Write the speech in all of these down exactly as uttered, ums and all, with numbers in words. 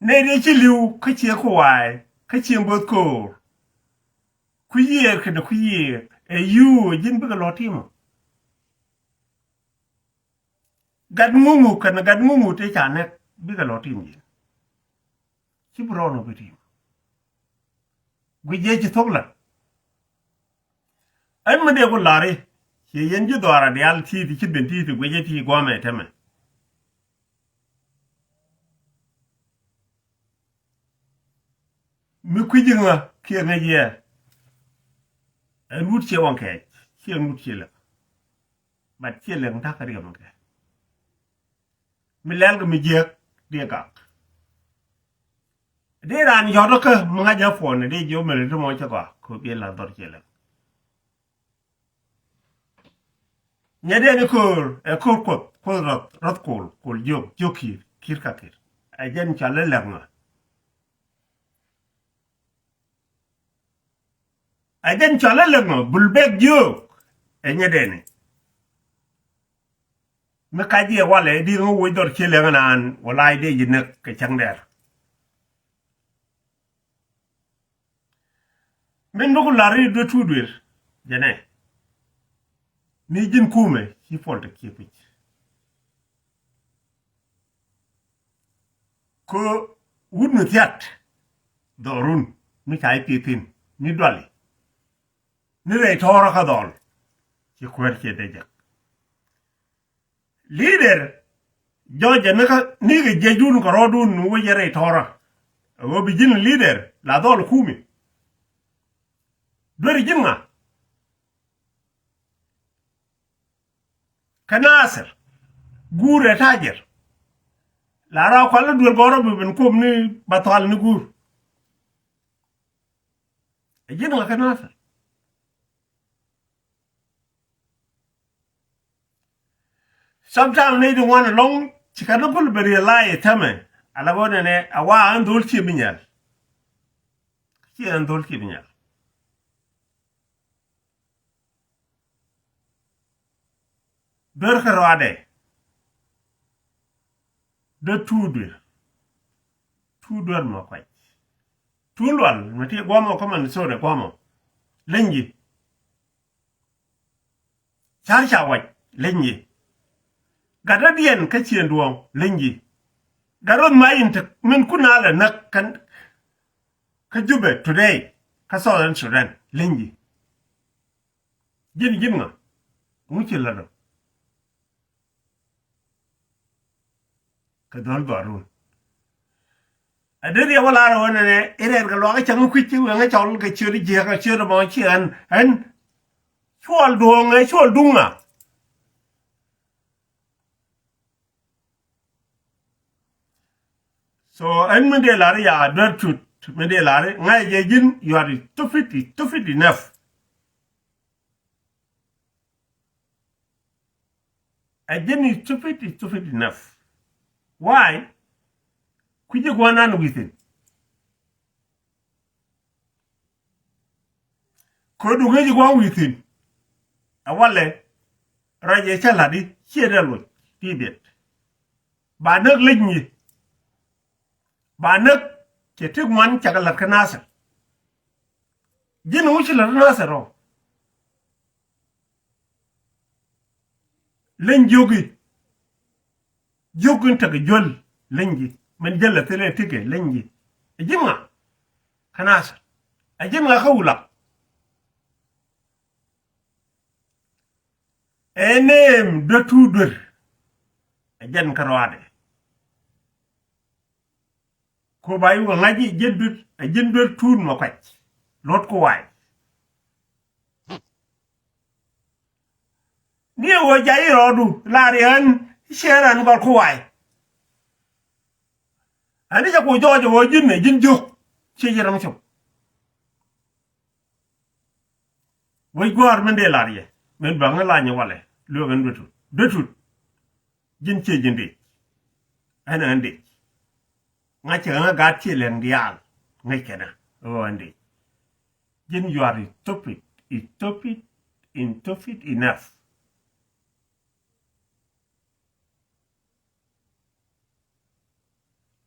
Nɛy dee ci li̱w kä ciɛ kuay kä ciɛ bo̱th ko̱o̱r. Kui̱ yiëër kɛnɛ kui̱ yiëër ɛ yuu ɛ ji̱n bikɛ lɔ ti̱mɔ. Gat ŋuŋu kɛnɛ gat ŋuŋu tëë ca nɛk bikɛ lɔ ti̱m ji̱n. Ci bi rɔɔn ɔ bi ti̱m. Guic jɛ ci thok la̱t. Ɛn mi dee ku la̱ri ciɛ yɛn ji̱ dhɔaarä diaal ti̱i̱t ci ben ti̱i̱t guic jɛ ti guamɛ tɛmɛ. Mi kui̱ci ŋa kiɛ ŋäc yɛ. Ɛn wut ciɛ waŋ kɛɛc ciɛ ɛn wut ciɛ lɛk. But ciɛ lɛk ta̱kä riɛm kɛ. Mi lɛl kɛ mi jiäk diɛ gak. Dee raan yɔt kä mi ŋa̱c a puɔn dee jiök mɛl ti mɔ cɛ gɔaa kɛ bi la dhɔr ciɛ lɛk. Nyɛ dee ni ko̱o̱r ɛ ko̱o̱r kuoth kuoth rɔth rɔth kol kol jiök jiök ki̱i̱r ki̱i̱r ka ki̱i̱r. Ɛ jɛn cɔl ɛ lɛk ŋa. Ɛ jɛn cɔl ɛ lɛk ŋa bul bɛk jiök. Ɛ nyɛ dee ni mi kac yɛ walɛ di ŋä woc dhɔr ciɛ lɛk ŋa naan wala dee ji̱ näk kɛ cäŋ dɛr. Min bi ku la̱r i̱ duet tuut duer jɛnɛ. Ni ji̱n kumɛ ci puɔl te kiɛ kui̱c. Kä wut mi thiat dhɔrun mi ca i̱ pi̱thin ni duali. Ni rɛy tɔ̱rä kä dhɔl ci kuäär ciɛ dee jek. Leader jɔcɛ ni kä ni kɛ jiɛcdun kɛ rɔɔdun ni wec yɛ rɛy tɔ̱rä. Ɛ ɣöö bi ji̱n leader la dhɔl kumi. Duer ji̱n ŋa? Kä Nasir guur ɛ ta̱jɛr. La rɔ kual ni duel gɔrɔ bi ben kuɔm ni ba thual ni guur. Ɛ ji̱n ŋa kä Nasir? Sometimes ni di ŋuan ɛlɔŋ ci kɛ ni kul ben realize tämɛ. Ala bä nɛnɛ a wa an dhol ci bi nyal. Ci an dhol ci bi nyal. Duer kä rɔadɛ. Duer tuut duer. Tuut duer mɔ kuac. Tuut lual mɛ ti guamɔ kä Minnesota guamɔ. Leny ji̱. Car ca wac leny ji̱. Gat rɔ̱diɛn kä ciëŋ duɔ̱ɔ̱ŋ leny ji̱. Gat rɔ̱ mac in te min kun a lɛ näk kä Jubɛ today kä Southern Sudan leny ji̱. Ji̱n ji̱n ŋa ŋu ci lät ɔ. Kɛ dhɔl gɔrun. Ɛ dee riɛk wä lar ɣöö nɛnɛ i̱ rɛɛt kɛ luakä cäŋ kui̱c ci weŋä cɔl kɛ ciöt jiääk kɛ ciöt ɛmɔ ci ɣän ɣän. Cuɔl duɔ̱ɔ̱ŋ ɛ cuɔl duŋ ŋa. So ɛn mi dee lar i̱ ya duer tut mi dee lar i̱ ŋa̱c jɛ ji̱n you are stupid, stupid enough. Ɛ ji̱n stupid, stupid enough. Why? Kui̱ci gua̱nan wi̱thin. Ködu ŋäci gua̱n wi̱thin. Ɛ walɛ rɔ̱c ɛ cä la̱t i̱ ciɛ dee loc ti biɛt. Ba näk lec nyi. Ba näk cɛ ti ŋuan cakɛ la̱t kä Nasir. Ji̱n ŋu ci la̱t kä Nasir ɔ. Leny jiök i̱ jiök in tekɛ juäl leny ji̱ min jäl ɛ thilɛ tikɛ leny ji̱. Ɛ ji̱n ŋa kä Nasir? Ɛ ji̱n ŋa kä Wulak? Ɛ name duer tuut duer. Ɛ jɛn kä rɔaadɛ. Ko ba i̱ wä ŋa̱c i̱ ji̱n duer, ɛ ji̱n duer tuut mɔ kuac. Luɔt ku wa̱a̱. Ni ɛ wä ja̱ i̱ rɔɔdu lar i̱ ɣän ciɛ rɛn gɔl ku wa̱a̱. Ɛn i̱ cɛ ku jɔɔc ɛ wä ji̱n ɛ ji̱n jiök. Ciɛ ji̱ ram cop. Wec gua̱a̱r min dee lar yɛ min bäŋ in lany walɛ lueek ɛn duetut duetut. Ji̱n ciɛ ji̱n dec. Ɛn ɛn dec. Ŋa̱c cɛ ɣän ɛ gaat ciɛ lɛŋ diaal ŋäc kɛnɛ ɣöö ɛn dec. Ji̱n you are stupid, stupid, stupid enough.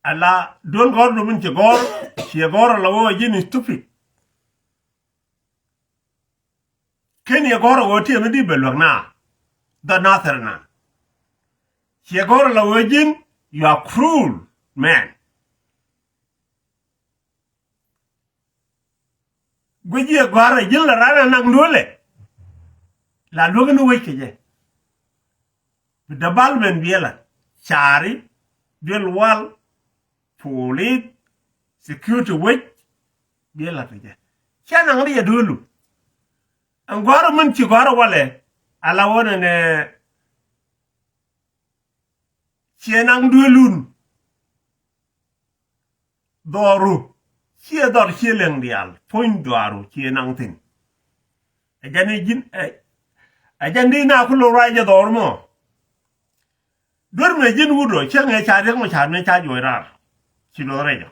Ala duel gɔ̱r du min ci gɔ̱r, ciɛ gɔ̱r ala wä ji̱n stupid. Ken yɛ gɔ̱r a wä tiɛ mi di bɛ luäk na. Dhɔ nathɛr na. Ciɛ gɔ̱r ala wä ji̱n, you are cruel man. Guic jiɛ gɔ̱a̱r a ji̱n la ran a naŋ duëlɛ. La luäk ni wec kɛ jɛ. Bi development biɛ la caari, duel wal, pulit, security wec, biɛ la kɛ jɛ. Cɛ naŋ ri jɛ duëlu. Ɛn gɔ̱a̱r min ci gɔ̱a̱r walɛ, ala wä nɛ nɛ ciɛ naŋ duëlun. Dhɔru ciɛ dhɔr ciɛ leŋ diaal, puny dhɔru ciɛ naŋ thin. Ɛ jɛn i̱ ji̱n ɛ, ɛ jɛn di na ku lo̱k ruac jɛ dhɔru mɔ. Duer mëë ji̱n wut ɔ cä ŋɛ ca riɛk mɔ ca mëë ca juɔc raar. Ci lo̱k rɛc ɔ.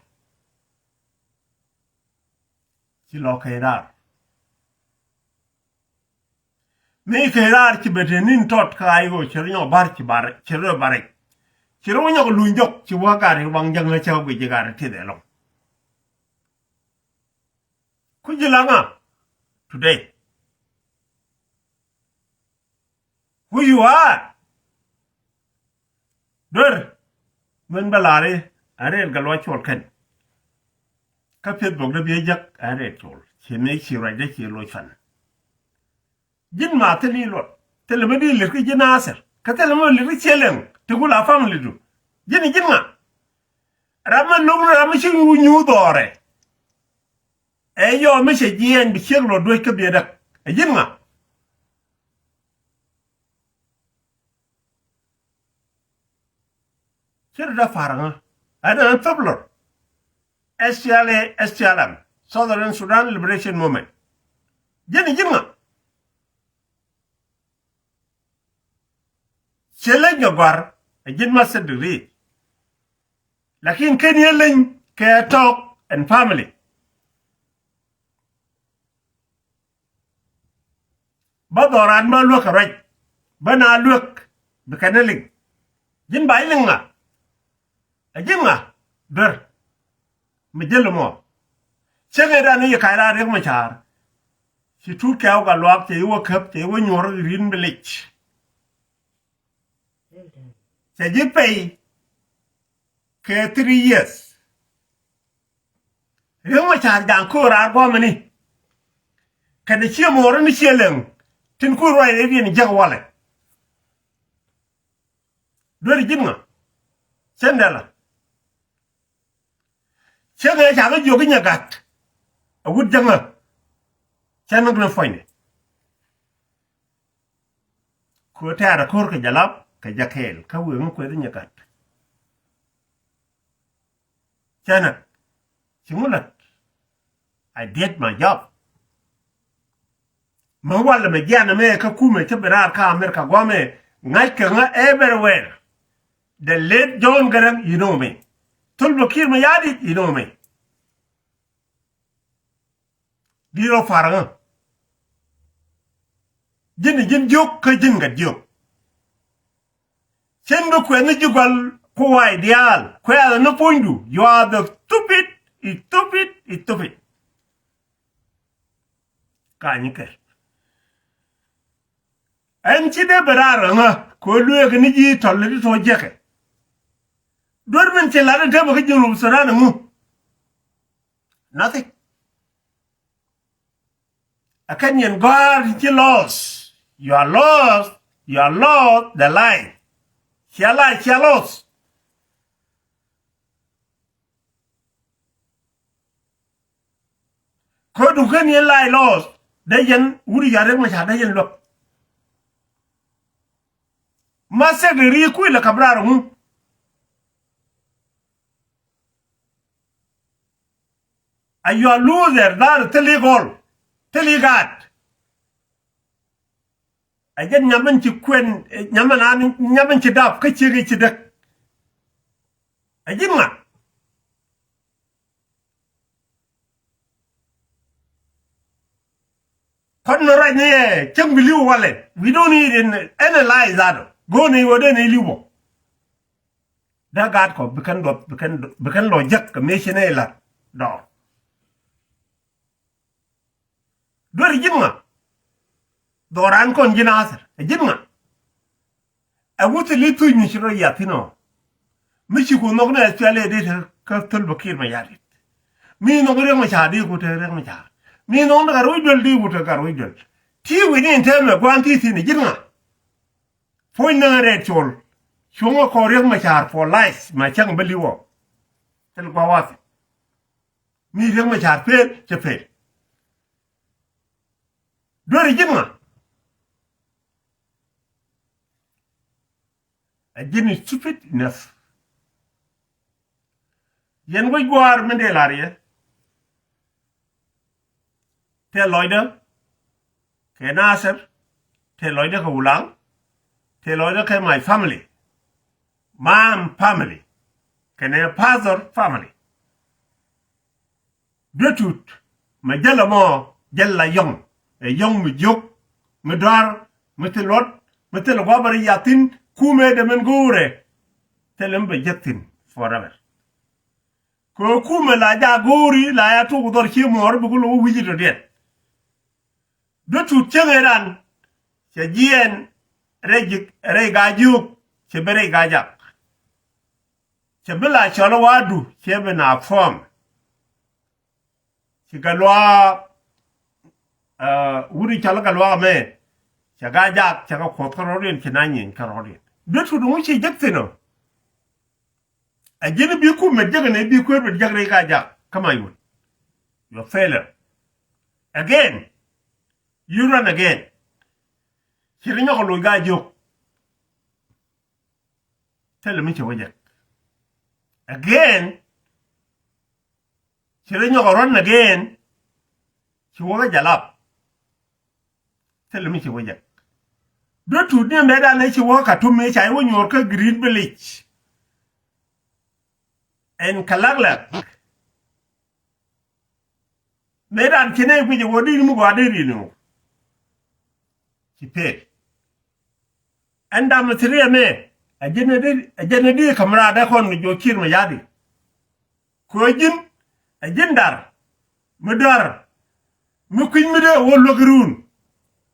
Ci lɔ keny raar. Mi keny raar ci ben te ni̱n tɔt kä ay ɣöö ci rɔ nyɔk bar ci bar ci rɔ bar rɛc. Ci rɔ nyɔk luny jɔk ci wä gari waŋ jäŋä cä guic ji̱ gari tith ɛlɔŋ. Ku ji̱ laŋa today. Who you are? Duer min bä la̱r i̱ a rɛɛt gɛ luac cuɔl kɛn. Kä Facebook dee bi jek a rɛɛt cuɔl ci mëë ci ruacdä ci loc fan. Ji̱n ma thil i̱ luɔt thilɛ mi di li̱t kä ji̱n Nathir kä thilɛ mi li̱t kä Cieleŋ ti ku la family du. Ji̱n i̱ ji̱n ŋa? Ram mi lo̱k ni ram mi ci nyuuth dhɔrɛ. Ɛ yɔ mi cɛ jiɛɛny bi ciek luɔt duec kä biɛ däk. Ɛ ji̱n ŋa? Ci ri da far ŋa ɛn ɛn thop lor. S P L A, S P L M, Southern Sudan Liberation Movement. Ji̱n ji̱n ŋa? Ci leny kɛ gɔ̱a̱r ɛ ji̱n master degree. Lakin ken yɛ leny kɛ talk and family. Bä dhɔran bä luäk kɛ ruac bä na luäk bi kɛn ni liŋ. Ji̱n ba ji̱ liŋ ŋa? Ɛ ji̱n ŋa? Duer mi jäl mɔ. Cäŋɛ dan i̱ kac raar Riek Machar. Ci tuut kɛɛw ka luaak cɛ i̱ wä käp cɛ i̱ wä nyuɔr rin bi lic. Cɛ ji̱ pɛy kɛ three years. Riek Machar jaŋ köör raar guɔ̱mɛni. Kɛnɛ ciɛ mo̱o̱r ni ciɛ leŋ tin ku ruac rɛy riɛn jiäk walɛ. Dueri ji̱n ŋa? Cɛn dɛlä. Cäŋɛ ca kä jiök i̱ Nyɛ Gat. A wut jäŋä. Cɛn ni puɔ̱nydɛ. Kö tɛ̈r a ko̱r kɛ jalap kɛ jakɛɛl kä wëë ŋä kueth i̱ Nyɛ Gat. Cɛnɛ ci ŋu lät. I did my job. Mɛ walɛ mɛ jianɛ mɛ kä kumɛ cä bi raar kä America guamɛ ŋa̱ckɛ ŋä everywhere. The late John Garang, you know me. Thul bä ki̱i̱r mɛ ya̱a̱ dit, you know me. Di̱t rɔ par ŋä. Ji̱n ji̱n jiök kä ji̱n gat jiök. Cin bi kuɛth ni ji̱ gua̱l kuay diaal kuɛth ni puɔ̱nydu. You are the stupid, stupid, stupid. Kany kɛ ɛn ci dee ben raar ŋä kɛ ɣöö lueek ni ji̱ tɔl ti tɔ̱ jiäkɛ. Duer min ci lat in täämɛ kä Junub Sudan ɛŋu? Nothing. Ɛ kɛn yɛn gɔ̱a̱r ci lost. You are lost. You are lost the life. Cia life cia lost. Kä duken yɛn life lost dee yɛn wut ya̱ Riek Machar dee yɛn luäk. Ma sek ri kui̱ lɛ kap raar ŋu. A yua loser dhar thil i̱ gɔl thil i̱ gaat. A jɛn nyam in ci kuɛn nyam in an nyam in ci dap kä ciek i̱ ci däk. A ji̱n ŋa? Kɔn ni ruac ni ɛ cäŋ bi li̱w walɛ. We don't need in any lie that. Go̱o̱n i̱ wä den i̱ li̱w bɔ. Dee gaat kɔ bi kɛn duɔth, bi kɛn, bi kɛn lɔ jek kɛ mëë ci nɛy la̱t dɔɔr. Duer ji̱n ŋa? Dhɔran kɔn ji̱n Athir ɛ ji̱n ŋa? Ɛ wuth li thuc mi ci rɔ yath thi̱n ɔ. Mi ci ku nhɔk ni ɛ cuɛl ɛ dee te kä thöl bä kiir mɛ ya̱r dit. Mi nhɔk Riɛk Macar di ku te Riɛk Macar. Mi nhɔk ni Gatwec Duel di ku te Gatwec Duel. Ti wi̱ni in tɛmɛ gua̱n ti thi̱n ɛ ji̱n ŋa? Puɔ̱ny näŋ rɛɛt col. Cuɔ̱ŋ ɛ kɔn Riɛk Macar for life ma cäŋ bä li̱w ɔ. Thil gua̱wathi. Mi Riɛk Macar pel cɛ pel. Duer ji̱n ŋa? Ɛ ji̱n stupid enough. Yɛn wec gua̱a̱r min dee la̱r yɛ. Tëë lɔcdä kɛ Nasir, tëë lɔcdä kɛ Wulaŋ, tëë lɔcdä kɛ my family, mam family, kɛnɛ pastor family. Duet tut mɛ jäl ɛmɔ jäl la yɔŋ, ɛ yɔŋ mi jiök, mi dɔ̱a̱r, mi thil luɔt, mi thil gua̱bäri yathin, kumɛ dee min go̱o̱rɛ. Thilɛ mi bɛ jek thi̱n forever. Kɛ ɣöö kumɛ la jak go̱o̱ri la ya tuk dhɔr cie muɔɔr bi ku lo̱k wi̱ci tɔ̱diɛn. Bi tut cieŋ ëë ran cɛ jiɛɛn rɛy ji̱, rɛy Gaa-jiök, cɛ ben rɛy Gaa-jak. Cɛ bi la cɔl i̱ wa̱a̱du cɛ ben a form. Ci Gatluak, wut i̱ cɔl i̱ Gatluak ɛmɛ cɛ Gaa-jak cɛ kɛ kuɔth kärɔ̱diɛn, ci na nyieny kärɔ̱diɛn. Bi tut ŋu ci jek thi̱n ɔ. Ɛ ji̱n bi kum met jäk ni bi kueer met jäk rɛy Gaa-jak kä ma yun. You a failure. Again. You run again. Ci ri nyɔk loc Gaa-jiök. Thilɛ mi ci wä jek. Again. Ci ri nyɔk run again. Ci wä kä jalap. Thilɛ mi ci wä jek. Duet tut ni mëëdan ni ci wä kä Katum mi ca i̱ wä nyuɔr kä Green Village. Ɛn kɛ laklak. Mëëdan ci nɛy guic ɛ wä di̱t mi gɔaa dee ri̱n ɛ wä. Ci pek. Ɛn dam mi thiriɛ mɛ. Ɛ jɛn ɛ di, ɛ jɛn ɛ di ka̱m raadɛ kɔn mi juɔc Kiir Mayardit. Kɛ ɣöö ji̱n ɛ ji̱n dar mi dɔ̱a̱r mi kui̱ny mi dee wä luäk run.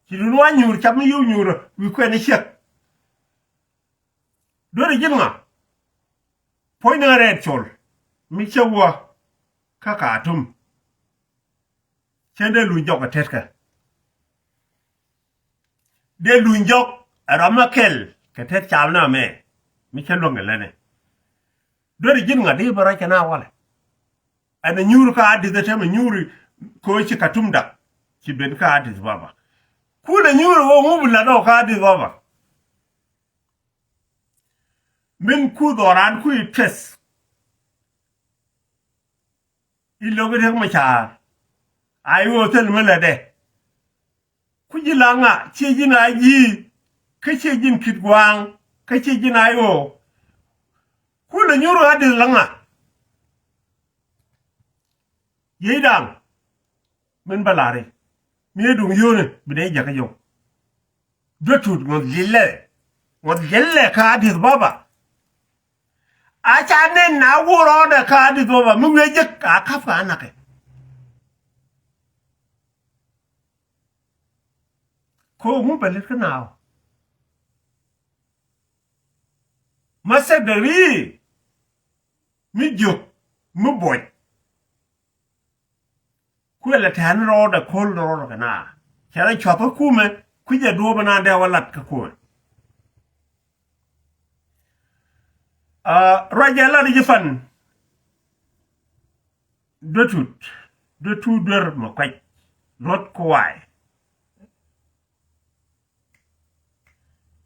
Ci dun wa nyuur cap mi yio̱w nyuur wi̱i̱ kuɛn i̱ ciɛk. Duer ji̱n ŋa? Puɔ̱ny ni ɣä rɛɛt col mi cä wä kä Ka̱a̱tum. Cä dee luny jɔk ɛ tetkɛ. Dee luny jɔk ɛ rɔm ɛ kɛl kɛ tet cal ni amɛ mi cä luäŋ ɛ lɛnɛ. Duer ji̱n ŋa di bä rɔ̱c kɛ na walɛ. Ɛn ɛ nyuuri kä Addis ɛ tɛm ɛ nyuuri kɛ ɣöö ci Ka̱a̱tum dak ci ben kä Addis Ababa. Kulɛ nyuuri ɣöö ŋu bi la̱t ɔ kä Addis Ababa. Min ku dhɔran ku i̱ tɛth. I̱ lo̱k i̱ Riɛk Macar. A i̱ ɣöö thil mi lätdɛ. Ku ji̱ la ŋa ciɛ ji̱n a ji̱. Kä ciɛ ji̱n Kit Gua̱a̱ŋ. Kä ciɛ ji̱n a i̱ ɣöö. Kulɛ nyuur ɣä di̱th la ŋa. Yiëë da̱ŋ. Min bä la̱ri mi ɛ duŋ yio̱o̱ni bi nɛy jakä yɔw. Duet tut ŋuɔth li̱lɛ. Ŋuɔth li̱lɛ kä Addis Ababa. A ca nɛn na wuɔr ɔɔdɛ kä Addis Ababa mi wi̱i̱ jek a ka̱p kä a nakɛ. Ko̱o̱k ŋu bɛ lät kä naaw. Ma sɛk dɛ ri̱i̱ mi jiök mi buɔc. Kuël ɛ tɛ̈ni rɔɔdɛ ko̱l rɔɔdɛ kɛ na cɛ rɔ cuath kä kumɛ kui̱cɛ duɔ̱ɔ̱p ɛnan dee wä lat kä kuɔ̱ɔ̱n. Ruacɛ lat ji̱ pan. Duet tut, duet tut duer mɛ kuec luɔt kuay.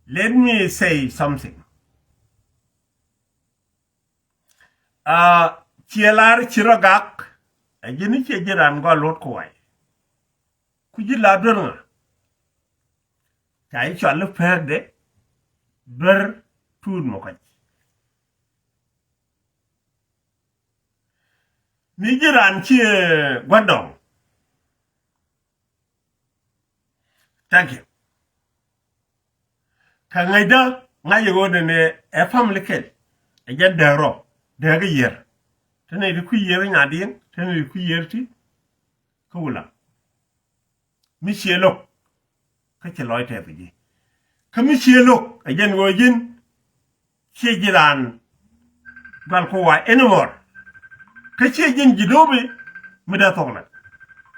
Let me say something. Ciɛ lar ci rɔ gak. Ɛ ji̱n i̱ ciɛ ji̱ ran gɔl luɔt kuay. Ku ji̱ la duer ŋa? Ca ji̱ cɔal i̱ pɛɛkdɛ duer tuut mɛ kɔc. Mi ji̱ ran ci gua̱ndɔŋ. Thank you. Kä ŋäcdä ŋa̱c ɛ ɣöö nɛnɛ ɛ family kɛl. Ɛ jɛn dääk rɔ, dääk kä yiër. Te nɛy ti kui̱ yiër kä nyadiɛn, te nɛy ti kui̱ yiër ti kä wula. Mi ciɛ lo̱k kä ci lɔc tɛth ji̱. Kä mi ciɛ lo̱k ɛ jɛn ɣöö ji̱n ciɛ ji̱ raan dual kä wa anymore. Kä ciɛ ji̱n ji̱ do̱pi mi dee thok lät.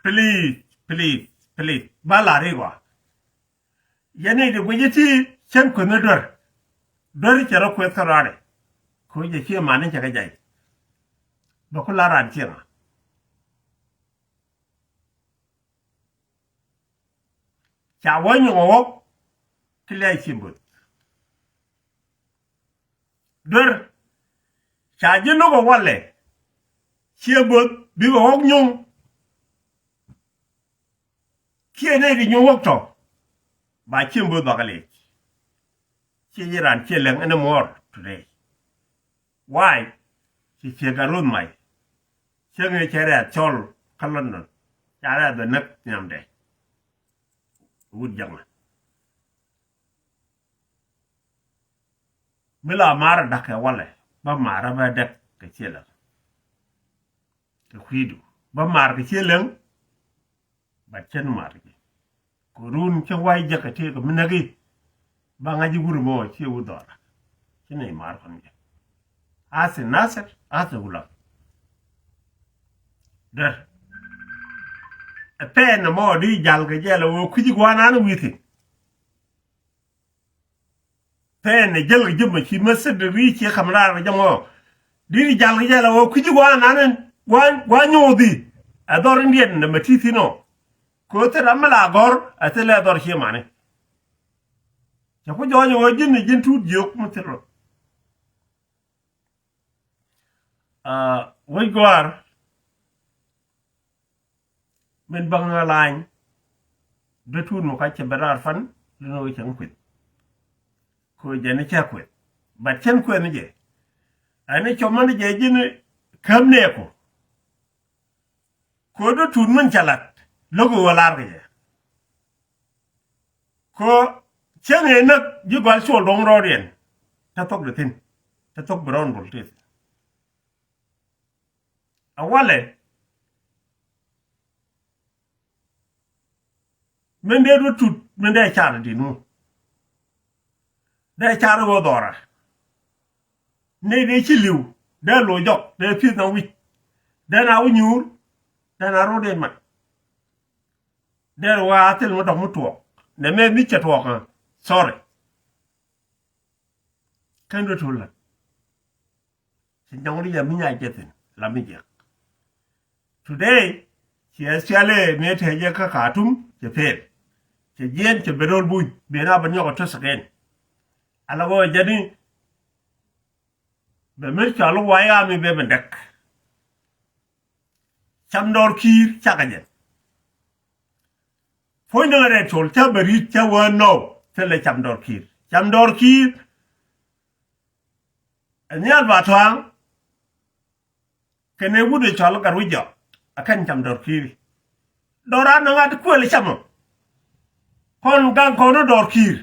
Please, please, please, ba la̱r i̱ gɔaa. Yɛn i̱ di guic i̱ ti cien kueth ni duer. Duer cɛ rɔ kueth kä rɔaadɛ. Ko̱ jɛ ciɛ mani cɛ kɛ jay. Bɛ ku la̱r raan cieŋ a. Ca wä nyuŋ ɛ ɣɔk ki liac ciem bo̱th. Duer ca ji̱ lo̱k ɛ walɛ. Ciem bo̱th bikɛ ɣɔk nyuŋ. Kiɛ nɛy ti nyuŋ ɣɔk tɔ ba ciem bo̱th bakɛ liec. Ciɛ ji̱ raan ciɛ lɛŋ anymore today. Why? Ci ciek a ruth mac. Cieŋ ëë cɛ rɛ̈th cɔl kä London. Ca rɛ̈th bɛ näk nhiamdɛ. Wut jäŋä. Mi la maar a da̱k kɛ walɛ bä maar a bä däk kɛ ciɛ lɛŋ. Kɛ kui̱du bä maar kɛ ciɛ lɛŋ. But cɛn maar ji̱. Kɛ run cä wa̱i̱ jɛ kɛ tëëkɛ mi näk i̱ ba ŋa̱c i̱ wur mɔ ciɛ wur dhɔra. Ci nɛy maar kɔn jɛ. Ath in nathir ath in wulak. Däär. Ɛ pɛn ɛmɔ di jal kɛ jɛl ɛ wee kui̱ci gua̱a̱r nan wi̱i̱ thi̱n. Pɛn ɛ jäl kɛ jep mɛ ci mɛ thit ri ciɛ ka̱m raar kɛ jɛ mɔ. Di jal kɛ jɛl ɛ wee kui̱ci gua̱a̱r nan in gua̱a̱r nyuuth i̱ ɛ dhɔr in diɛt nɛ mɛ ti thi̱n ɔ. Kɛ ɣöö thil ram mi la gɔ̱r ɛ thil ɛ dhɔr cië mani. Cɛ ku jɔɔc ɛ ɣöö ji̱n ni ji̱n tuut jiök mi thil rɔ. Wec gɔ̱a̱r min bäŋ ni ɣä la̱a̱ny. Dee tuut mi ka cɛ ben raar pan lin ɣöö cäŋ kueth. Kɛ ɣöö jɛn ni cä kueth. But cän kueth ni jɛ ɛn ni cɔmä ni jɛ ji̱n käm nɛɛku. Kɛ ɣöö dee tuut min cɛ la̱t lo̱k ɣöö la̱r kɛ jɛ. Kɛ ɣöö cäŋ ëë näk ji̱ gɔal cuɔl duɔ̱ŋ rɔɔdiɛn. Te thok di thi̱n te thok bi rɔɔn bol tëë thi̱n. A walɛ min dee du tut min dee car di nu. Dee car wä dhɔra. Ni dee ci li̱w dee lo̱c jɔk dee pi̱th na wi̱c. Dee na wä nyuur dee na rot in mat. Dee wä a thil mi dɔk mi tuɔɔk nɛ mɛ mi cɛ tuɔɔk. Sorry. Kɛn du tut la. Cɛ nyɔŋ ri yɛ mi nya jɛ thi̱n la mi jiɛk. Today ci SPLA mi te jɛ kä Khartoum cɛ pel. Cɛ jiɛn cɛ ben ro̱l buny ben a ben nyɔk a töth again. Ala ɣöö jɛni bɛ mi cɔal i̱ White Army bɛ ben däk. Cam Dɔr Ki̱i̱r cakɛ jɛ. Puɔ̱ny ni ɣä rɛt col cä bɛ ri̱t cä wä nɔw thilɛ Cam Dɔr Ki̱i̱r. Cam Dɔr Ki̱i̱r ɛ nhial ba tɔaŋ. Kɛnɛ wut ɛ cɔal Gatwec Jɔak ɛ kɛn Cam Dɔr Ki̱i̱r. Dɔr a naŋ a ti kuël ɛ camɔ. Kɔn gaŋ kɔn ni Dɔr Ki̱i̱r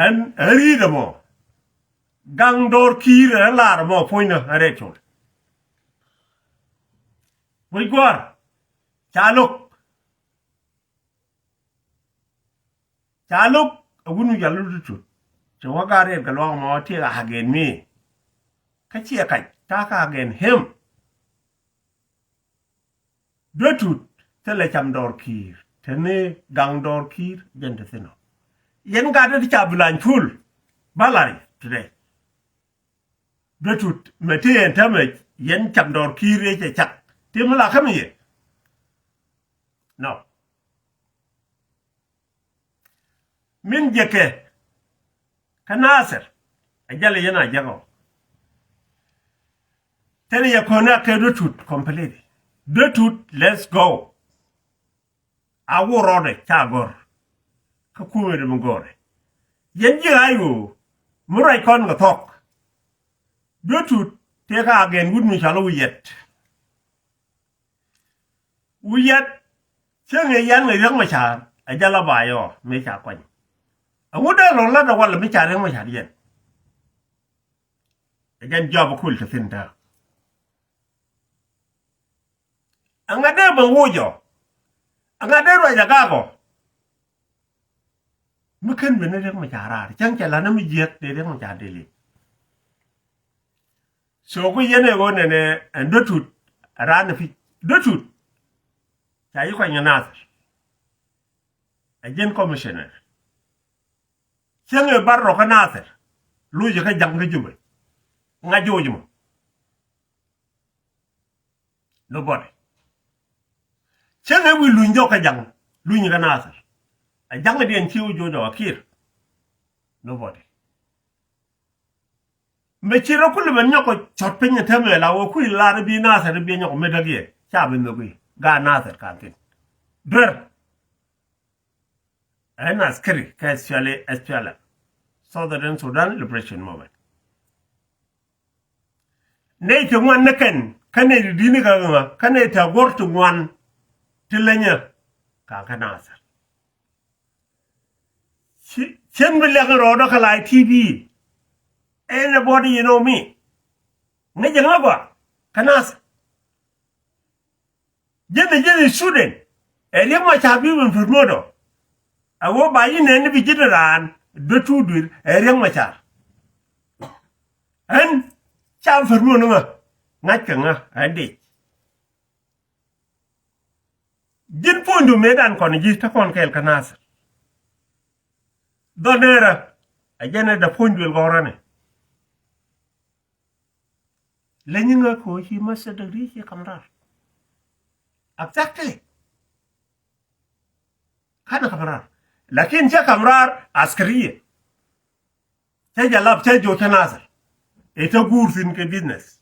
ɛn ɛ ri̱i̱t ɛmɔ. Gaŋ Dɔr Ki̱i̱r ɛ lar ɛmɔ puɔ̱nydä ɛ rɛt col. Wec gua̱a̱r ca lo̱k. Ca lo̱k ɛ wut mi cɔal i̱ Duet Tut. Cɛ wä gaat riɛt kɛ luaak ɛmɔ ti against me. Kä ciɛ kac ta̱a̱ kä against him. Duet Tut thilɛ Cam Dɔr Ki̱i̱r te ni gaŋ Dɔr Ki̱i̱r jɛn te thi̱n ɔ. Yɛn gat ti ca bi lany puul. Ba lari today. Duet Tut mɛ ti yɛn täämɛ yɛn Cam Dɔr Ki̱i̱r yɛ cɛ cak ti mi la kä mi yɛ. No. Min jekɛ kä Nathir ɛ jälɛ yɛn a jek ɔ. Tɛn yɛ kɔn a kɛ Duet Tut complete. Duet Tut, let's go. A wur rɔɔdɛ ca gɔ̱r. Kä kumɛ dɛ mi gɔ̱rɛ. Yɛn ji̱ ɣa̱c ɣöö mi ruac kɔn kɛ thɔk. Duet Tut tëë ka against wut mi cɔal i̱ Wi̱i̱ Yɛt. Wi̱i̱ Yɛt cäŋ ëë yan ŋäc Riɛk Macar ɛ jälɛ ba yɔ mëë ca kuany. Ɛŋu dee lɔ̱ŋ lat ɛ walɛ mi ca Riɛk Macar yɛn. Ɛ jɛn jɔp kul te thi̱n tääk. Ɛŋa dee ben wuc ɔ? Ɛŋa dee ruac agak ɔ? Mi ken ben ni Riek Machar raar cäŋ cɛ la̱t ni mi jiäk dee Riek Machar dee li̱p. So ku yɛn ɛ ɣöö nɛnɛ ɛn Dotut, raan ɛ pi̱c Dotut. Ca yi kɔny ɛ Nathir. Ɛ jɛn commissioner. Cäŋ ɛ bar rɔ kä Nathir. Luc ɛ kä jaŋ kä Jubɛ. Ŋa̱c joc mɔ. Nobody. Cäŋ ɛ wi̱i̱ luny jɔk kä jaŋ, luny kä Nathir. Ɛ jaŋ diɛn ci wä joc ɔ Kiir. Nobody. Mɛ ci rɔ kulɛ ben nyɔk kɔ cɔt piny ɛ täämɛ la wä kui̱ lar bi Nathir bi nyɔk mɛ däk yɛ. Ca ben nhök i̱ gaat Nathir kan thi̱n. Duer. Ɛn askari kä S P L A, S P L M, Southern Sudan Liberation Movement. Nɛy ti ŋuan ni kɛn kä nɛy ti di̱t ni kä ɣä kä nɛy ti aguɔ̱r ti ŋuan ti lenyä. Ka kä Nathir. Ci, cien bi liak rɔɔdä kä live T V. Anybody you know me. Ŋäcɛ ŋä gɔaa kä Nathir. Ji̱n ɛ ji̱n ɛ student. Ɛ Riek Machar bi ben promote ɔ. Ɛ wä ba yi nɛn ni bi ji̱n raan Dotut dui̱r ɛ Riek Machar. Ɛn ca promote ni ŋä ŋa̱c kɛ ŋä ɛ dic. Ji̱n puɔ̱nydu mëëdan kɔn ji̱ te kɔn kɛɛl kä Nathir. Dhɔl nɛɛrä ɛ jɛn ɛ dee puɔ̱nydu el gɔ̱ränɛ. Leny ŋä ko̱ ci master degree ci kam raar. Exactly. Kanɛ kam raar. Lakin cä kam raar askariya. Cä jalab cä joc kä Nathir. Ɛ te guur thi̱n kɛ business.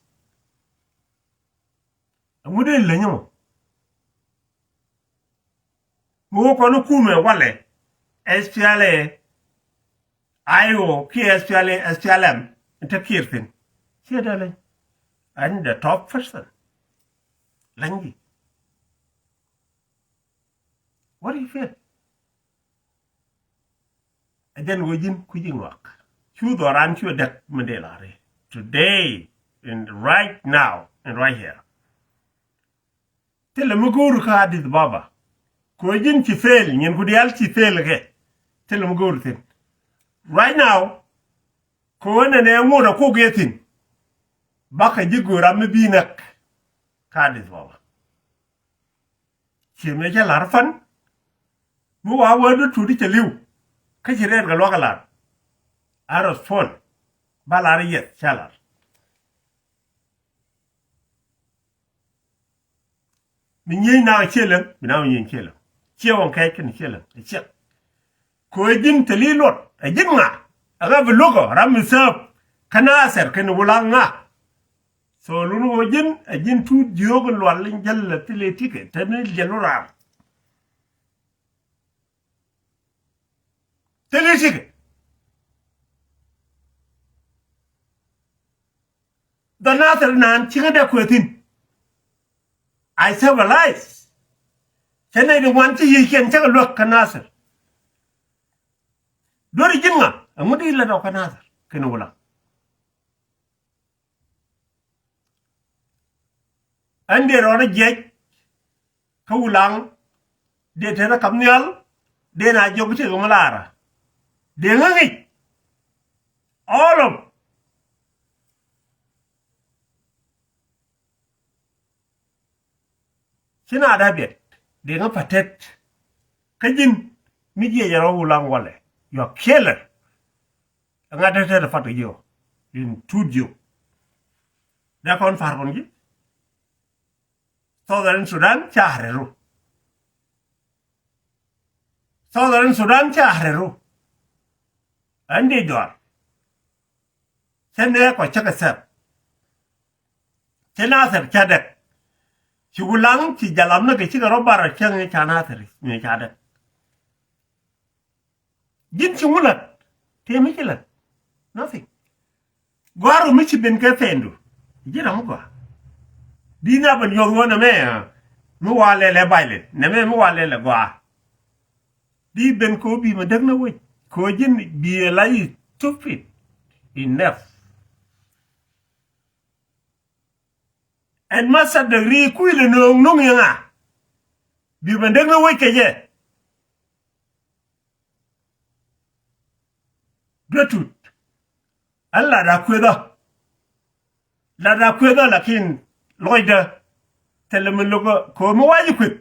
Ɛŋu dee leny mɔ? Mi wä kɔn kumɛ walɛ S P L A I O kiɛ S P L A, S P L M in te Kiir thi̱n. Ciɛ dee leny. Ɛn the top person. Leny ji̱. What do you feel? Ɛ jɛn ɣöö ji̱n kui̱c in ŋɔak. Cu dhɔran cu däk mi dee la̱r i̱. Today, in right now, in right here. Thilɛ mi go̱o̱r kä Addis Ababa. Kɛ ɣöö ji̱n ci fail, nyin ku diaal ci fail kɛ. Thilɛ mi go̱o̱r thi̱n. Right now, kɛ ɣöö nɛnɛ ŋot a kok yɛ thi̱n. Bakɛ ji̱ go̱o̱r ram mi bi näk kä Addis Ababa. Ciɛ mëë cä la̱r pan. Mi wa wee Dotut cɛ li̱w. Kä ci rɛɛt kɛ luakä la̱r. A respond. Ba la̱r yɛth ca la̱r. Mi nyieny na ciɛ läŋ, mi na wä nyieny ciɛ läŋ. Ciɛ wä kɛɛc kɛn ciɛ läŋ. Ɛ ciɛ. Kɛ ɣöö ji̱n thil i̱ luɔt. Ɛ ji̱n ŋa. Ɛ ɣä bi luäk ɔ ram mi serve. Kä Nathir kɛn Wulaŋ ŋa. So lun ɣöö ji̱n ɛ ji̱n Tuut jiök in lual in jäl lɛ thilɛ tikɛ te ni jäl lu raar. Thilɛ tikɛ. Dhɔl Nathir naan cikɛ dee kuɛ thi̱n. I civilize. Cä nɛy di ŋuan ci yiëëkiɛn cä kɛ luäk kä Nathir. Duɔ̱ri ji̱n ŋa ɛŋu di lät ɔ kä Nathir kɛn Wulaŋ. Ɛn dee rɔɔdɛ jiɛc kä Wulaŋ dee tetdä kap nhial dee na jiɔk bi tëë kɛ mi laarä dee ŋäŋic. All of ci na dee biɛt dee ŋä patet. Kä ji̱n mi jiɛc rɔ Wulaŋ walɛ. You are killer. Ɛŋa dee tetdä pat kɛ jiɔ in Tuut jiɔ. Dee kɔn pa̱r kɔn ji̱. Southern Sudan ca reru. Southern Sudan ca reru. Ɛn di duar. Cä nɛɛk kɔ cä kɛ thɛp. Cä Nathir cä dɛk. Ci Wulaŋ ci jalam ni kɛ cikɛ rɔ bar cä ŋi̱i̱c ca Nathir ŋi̱i̱c ca dɛk. Ji̱n ci ŋu la̱t tëë mi ci la̱t. Nothing. Gɔaa ru mi ci ben kɛ pɛndu. Ji̱n ram mi gɔaa. Di na ben yuɔth ɣöö nɛmɛ mi wa lɛlɛ bailɛ nɛmɛ mi wa lɛlɛ gɔaa. Di ben kɛ ɣöö bi mɛ däk na wec kɛ ɣöö ji̱n bi ɛ la yi stupid enough. Ɛn master degree kui̱ lɛ no̱o̱ŋ no̱o̱ŋ yɛ ŋa? Bi ben dek ni wec kɛ jɛ. Duet Tut. Ɛn lat a kuethä. Lat a kuethä lakin lɔcdä thilɛ mi lokä kɛ ɣöö mi wa̱c kueth.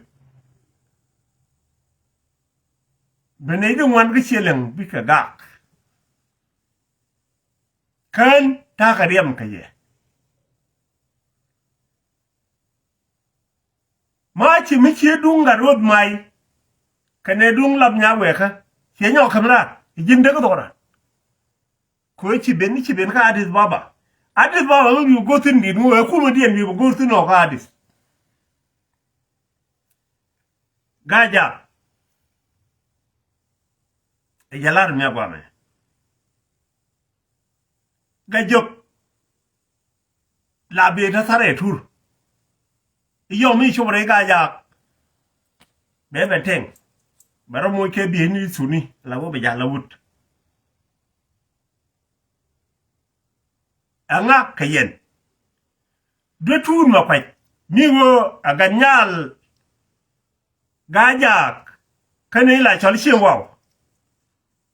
Bi nɛy di ŋuan kä ciɛ lɛŋ bikɛ gak. Kään ta̱a̱ kɛ riɛm kɛ yɛ. Ma ci mi cie duŋ gat roth may. Kɛnɛ duŋ lap nya wɛkä ciɛ nyɔk käm raar. Ji̱n dek dhɔk raar. Kɛ ci ben ci ben kä Addis Ababa. Addis Ababa mi bi go̱r thi̱n di̱t mi wee kumä diɛn bi bi go̱r thi̱n ɔ kä Addis. Gaajak. Ɛ jɛ lar mi a guamɛ. Gajok. La bee tä tharɛ tur. I̱ yɔm i̱ cop rɛy Gaajak. Bɛ bɛ tɛŋ. Bɛ rɔ moc kɛ bieyni thuni la wä bɛ jal la wut. Ɛŋa kɛ yɛn. Duet Tut Makuac mi ɣöö a gat nyal Gaajak kä ni la cɔl cieŋ waw.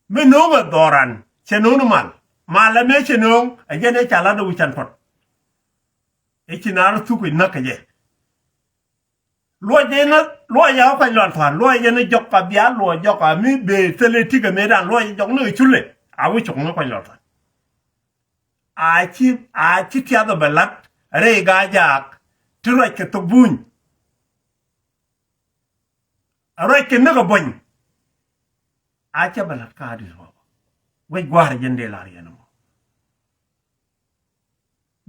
Mi no̱o̱ŋ ɛ dhɔran cɛ no̱o̱ŋ ni mal. Mal ɛmɛ cɛ no̱o̱ŋ ɛ jɛn ɛ ca lat ɛ wi̱c can puɔt. Ɛ ci naar thuk i̱ näk kɛ jɛ. Luɔc jɛ ni luɔc jɛ kä Kuac Lɔal Thua̱a̱n luɔc jɛ ni jɔk a bia luɔc jɔk a mi bee thilɛ tikɛ mëëdan luɔc jɛ jɔk ni kɛ culɛ. A wi̱c cuk ni Kuac Lɔal Thua̱a̱n. A ci a ci tiath ɔ bɛ lat rɛy Gaajak ti ruac kɛ thok buny. A ruac kɛ näk a buɔ̱ny. A cɛ bɛ lat ka Addis Ababa. Wec gua̱a̱r jɛn dee lar yɛn ɛmɔ.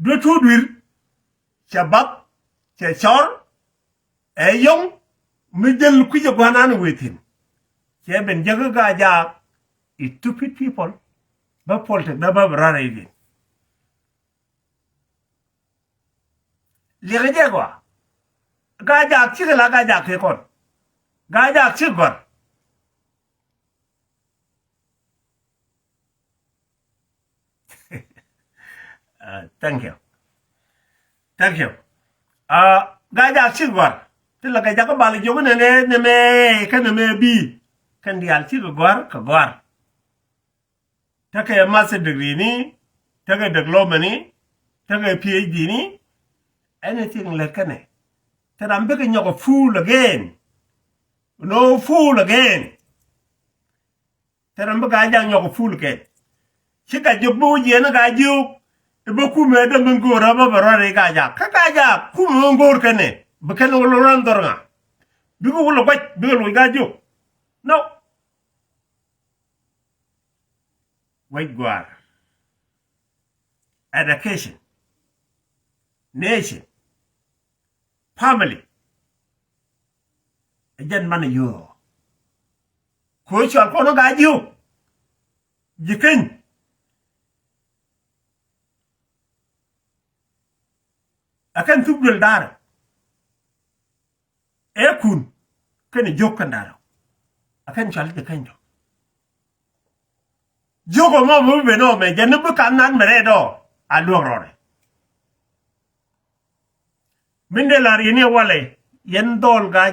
Duet Tut Dui̱r cɛ bath cɛ cɔr. Ɛ yɔ̱ŋ mi jäl kui̱c ɛ gua̱a̱r nan wee thi̱n. Cɛ ben jäk Gaajak. Stupid people. Bä politik dä bä bi rar rɛy thi̱n. Liɛkɛ jɛ gɔaa. Gaajak cikɛ la Gaajak kɛ kɔn. Gaajak cik gɔ̱a̱r. Ah, thank you. Thank you. Ah, Gaajak cik gɔ̱a̱r. Ti la Gaajak kä bal jiök nɛ nɛ nɛ mɛ kä nɛ mɛ bi. Kɛn diaal cik gɔ̱a̱r kɛ gɔ̱a̱r. Tekɛ master degree ni, tekɛ diploma ni, tekɛ PhD ni, anything lät kɛnɛ. Te ram bikɛ nyɔk a fool again. No fool again. Te ram bikɛ Gaajak nyɔk a fool again. Ci Gajok bi wä jiɛn Gaajok. I̱ bä kumɛ däm in go̱o̱rä bä bɛ rɔ̱ rɛy Gaajak. Kä Gaajak kumɛ wä go̱o̱r kɛnɛ. Bi kɛn wä lɔ rɔ̱ in dhɔr ŋa. Bikɛ wä lɔ guac, bikɛ lɔ Gaajok. No. Wec gua̱a̱r. Education. Nation. Family. Ɛ jɛn man ɛ yio̱o̱. Ko̱ cual kɔn ɔ Gaajok. Ji̱ keny. Ɛ kɛn thuk duël da̱rɛ. Ɛ kun kɛn jiök kɛn da̱rɛ. Ɛ kɛn cual jɛ kɛn jɔ. Jiök ɛmɔ mi ben ɔ mɛ jɛn ni bi kan nan mɛ rɛɛt ɔ a luäk rɔɔdɛ. Min dee la̱r yɛn i̱ walɛ yɛn dhɔl Gaajak.